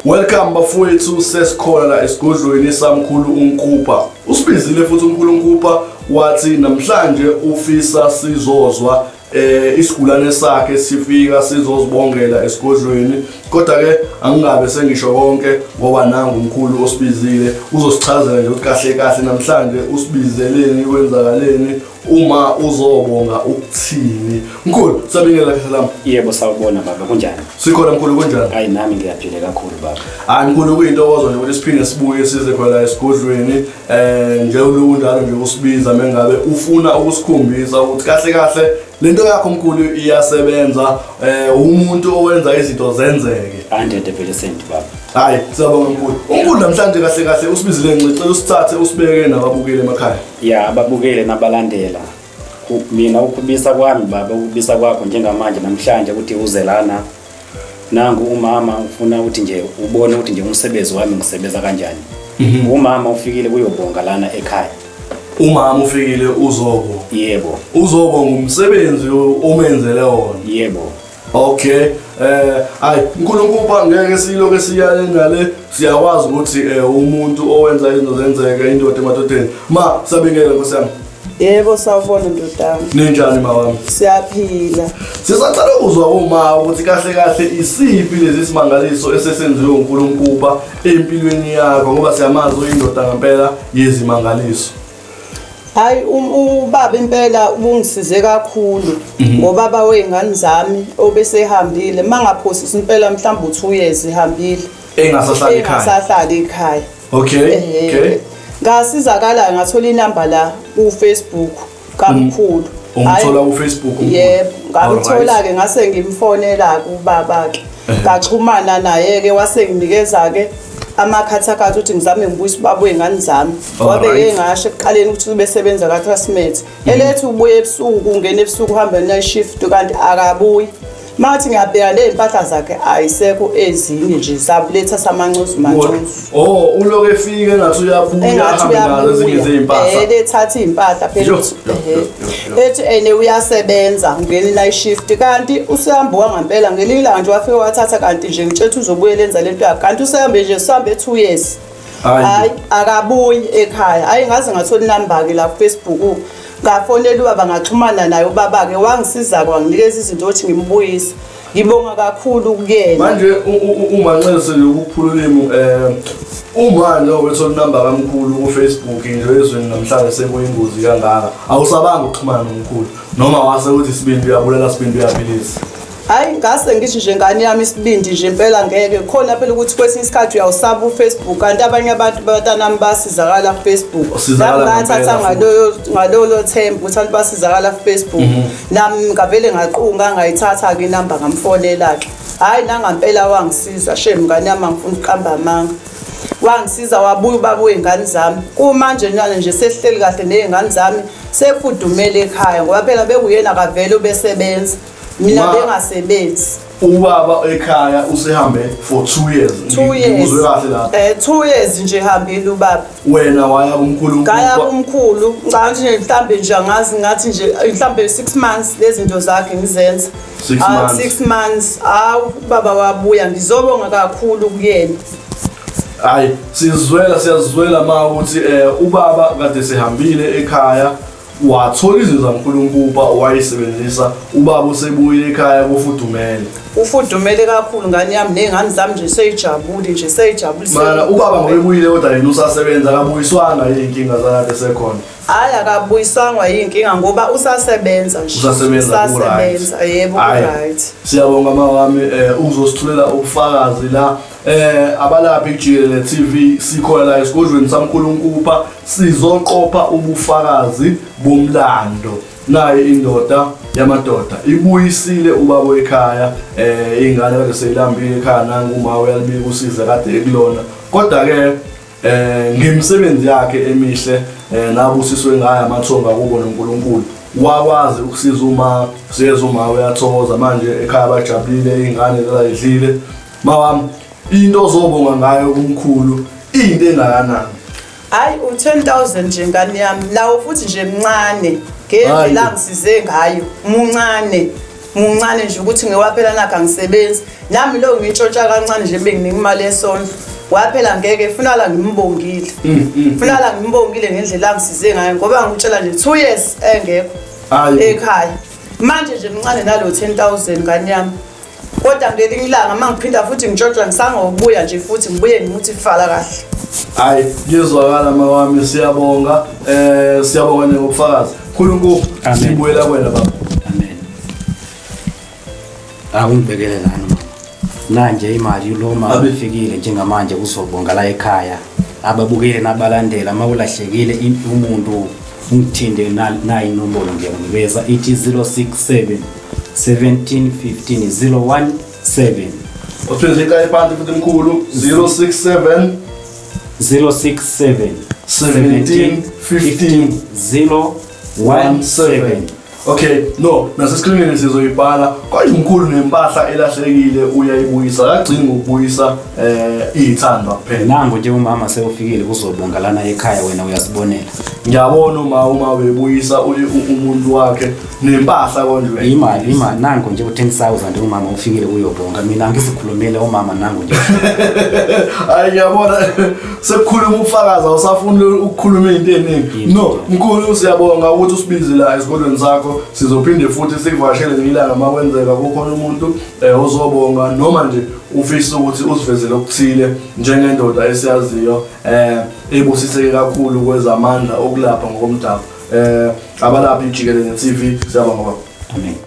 Welcome bafowethu, sesikhona la esigodlweni samkhulu uNkupha. Usibizile futhi umkhulu uNkupha, wathi namhlanje ufisa sizozwa isigulane sakhe sifika sizozibongela esigodlweni, kodwa ke angingabe sengisho konke ngoba nangu umkhulu osibizile uzosichazela nje ukuthi kahle kahle namhlanje usibizeleni, kwenzakaleni, uma uzobonga ukuthini. Mkhulu, sabingela kahle lami. Yebo, sawubona baba, kunjani? Sikhona mkhulu, kunjani? Hayi, nami ngiyaphila kakhulu baba. Hayi mkhulu, kuyintokozo nje ukuthi siphinde sibuye size khona la esigodlweni, nje ulunjalo nje usibiza mengabe ufuna ukusikhombisa ukuthi kahle kahle lento yakho mkhulu iyasebenza, umuntu owenza izinto zenzeke. 100% baba. Hayi, siyabonga mkhulu. Umkhulu namhlanje kahle kahle usibizile, ngicela usithathe usibeke nababukeli emakhaya. Ya, ababukele nabalandela. Mina ukubisa kwami baba, ukubisa kwakho njengamanje namhlanje ukuthi uze lana, nangu umama ufuna ukuthi nje ubone ukuthi nje umsebenzi wami ngisebenza kanjani. Umama ufikile kuyobonga lana ekhaya. Umama ufikile uzobonga. Yebo. Uzobonga umsebenzi omenzele wona. Yebo. Okay. Ayi uNkulunkulu ngeke siloke siyale nale, siyakwazi ukuthi umuntu owenza izinto zenzeke, indoda emadodeni. Ma, sabingela nkosi yami. Yebo, sawubona ndodana. Ninjani ma wami? Siyaphila. Sisacela ukuzwa uma ukuthi kahle kahle isiphi lesi simangaliso esesenziwe uNkulunkulu empilweni yakho, ngoba siyamazi uyindoda ngempela yezimangaliso. Hayi, ubaba impela ubungisize kakhulu ngobaba wey'ngane zami obesehambile, mangaphosisi impela mhlawumbe u-2 years ihambile. Engasahlali ekhaya. Engasahlali ekhaya. Ngasizakala ngathola inamba la ku Facebook kamkhulu. Ungithola ku Facebook umkhulu? Yebo, ngamthola ke ngase ngimfonela kubaba ke. Ngaxhumana naye ke wase nginikeza ke amakhathakhatha ukuthi ngizame ngibuyise ubaba wey'ngane zami. Wabe ngasho ekuqaleni ukuthi ubesebenza ka-Transnet. Elethu ubuye ebusuku, ungena ebusuku uhambe night shift kanti akabuyi. Mathi ngiyabheka le mpahla zakhe ayisekho, ezinye nje zabuletha samancozu mancozu. Oh, uloke efike engathi uyabuya, engathi ahambe nazo ezinye uyabuya. zey'mpahla. Lethatha iy'mpahla phela. Ethi ene uyasebenza, ungena i-night shift kanti usehamba ngempela. Ngelinye ilanga nje wafika wathatha, kanti nje ngitshethe uzobuyela enza lento yakhe, kanti usehambe nje, usambe 2 years. Hayi, akabuyi ekhaya. Hayi, ngaze ngathola inamba ke la ku Facebook, ngafonela ubaba, ngaxhumana naye ubaba ke wangisiza, wanginikeza izinto ukuthi ngimbuyise. Ngibonga kakhulu kuyena. Manje uManxese nje ukuphula ulimi, uma nje wethola inamba kamkhulu ku Facebook nje ezweni namhlanje sekuyingozi kangaka, awusabanga ukuxhumana nomkhulu noma wase uthi isibindi uyabulala, isibindi uyaphilisa? Hayi, ngase ngithi nje ngane yami isibindi nje impela ngeke khona phela, ukuthi kwesinye isikhathi uyawusaba uFacebook, kanti abanye abantu batanami basizakala kuFacebook. Usizakala Nami ngathatha ngempela. Ngalolo themba ukuthi abantu basizakala kuFacebook. Nami ngavele ngaqunga ngayithatha ke inamba, ngamfonela ke. Hayi, nangampela wangisiza shame ngane yami, angifuni ukuqamba amanga. Wangisiza wabuya ubaba wey'ngane zami. Kumanje njalo nje sesihleli kahle ney'ngane zami, sefudumele ekhaya ngoba phela bekuyena kavele ubesebenza. Mina bengasebenzi. Ubaba ekhaya usehambe for 2 years. 2 years. Ngikuzwe kahle lapho? 2 years nje hambile ubaba. Wena waya kumkhulu? Ngaya kumkhulu, ngicabanga ukuthi nje mhlambe nje angazi, ngathi nje mhlambe 6 months lezi zinto zakhe ngizenza. 6 months. 6 months. Hawu, ubaba wabuya, ngizobonga kakhulu kuyena. Hayi, sizwela, siyazwela ma ukuthi ubaba kade sehambile ekhaya, wathola izinto zaNkulunkulu wayisebenzisa, ubaba usebuyile ekhaya kufudumele. Ufudumele kakhulu ngane yami, ney'ngane zami nje seyijabule nje, seyijabule. Mana ubaba ngoyebuyile kodwa yena usasebenza, akabuyiswanga iy'nkinga zakade sekhona? Hhayi, akabuyiswangwa yiy'nkinga ngoba usasebenza nje. Usasebenza, ku-right. Usasebenza, yebo. Hhayi. Ku-right. Siyabonga mawami, uzosithulela ubufakazi la. Abalaphi jikelele TV, sikhona la esigodlweni samkhulu sizoqopha ubufakazi bomlando. Naye indoda yamadoda ibuyisile ubaba ekhaya, ingane kade seyilambile ekhaya, nangu uma uyalibika usize kade ekulona. Kodwa ke ngemisebenzi yakhe emihle, nabusiswe ngayo amathonga kubo noNkulunkulu, wakwazi ukusiza uma siyeza, uma uyathokoza manje ekhaya, bajabulile, ingane zayidlile. Mawami, into ozobonga ngayo kumkhulu into engakanani? Hayi, u-10,000 nje ngane yami, nawo futhi nje mncane. Ngendlela angisize ngayo, muncane muncane nje ukuthi ngiwaphela nakho angisebenzi nami lo ngitshontsha kancane nje benginika imali yesondlo waphela ngeke funala ngimbongile funala ngimbongile ngendlela angisize ngayo ngoba ngikutshela nje 2 years engekho ekhaya manje nje mncane nalo 10000 ngane yami kodwa ngelinye ilanga uma ngiphinda futhi ngitshontshwa ngisangobuya nje futhi ngibuye ngimuthi fala kahle. Hayi kuyezwakala mawami, siyabonga, siyabonga ngobufakazi. Nkulunkulu sibuyela kuwena baba. Amen. Akungibekele lana mama. Nanje imali lo mama ifikile njengamanje uzobonga la ekhaya. Ababukele nabalandela mawulahlekile umuntu ungithinte nayi inombolo ngiyakunikeza ithi 067 17 15 017. Uphinde iqale phansi futhi mkhulu 067 067 17 15 017. Okay, no, naseskrinini sizoyibhala. Kodwa umkhulu nempahla elahlekile uyayibuyisa, akagcini ngokubuyisa iy'thandwa kuphela. Nangu nje umama sewufikile kuzobonga lana ekhaya, wena uyazibonela. Ngiyabona uma webuyisa umuntu wakhe nempahla konje. Imali, imali nangu nje u-10,000 umama ufikile uyobonga. Mina angisikhulumile umama nangu nje. Hayi ngiyabona sekukhuluma ubufakazi, awusafuni ukukhuluma into eningi. No, mkhulu siyabonga ukuthi usibize la esikolweni sakho. Sizophinde futhi sikuvakashele ngelanga makwenzeka kukhona umuntu ozobonga noma nje ufisa ukuthi usivezele okuthile njengendoda esiyaziyo ebusiseke kakhulu kwezamandla okulapha ngokomdabu. Abalaphi jikelele TV, siyabonga baba. Amen.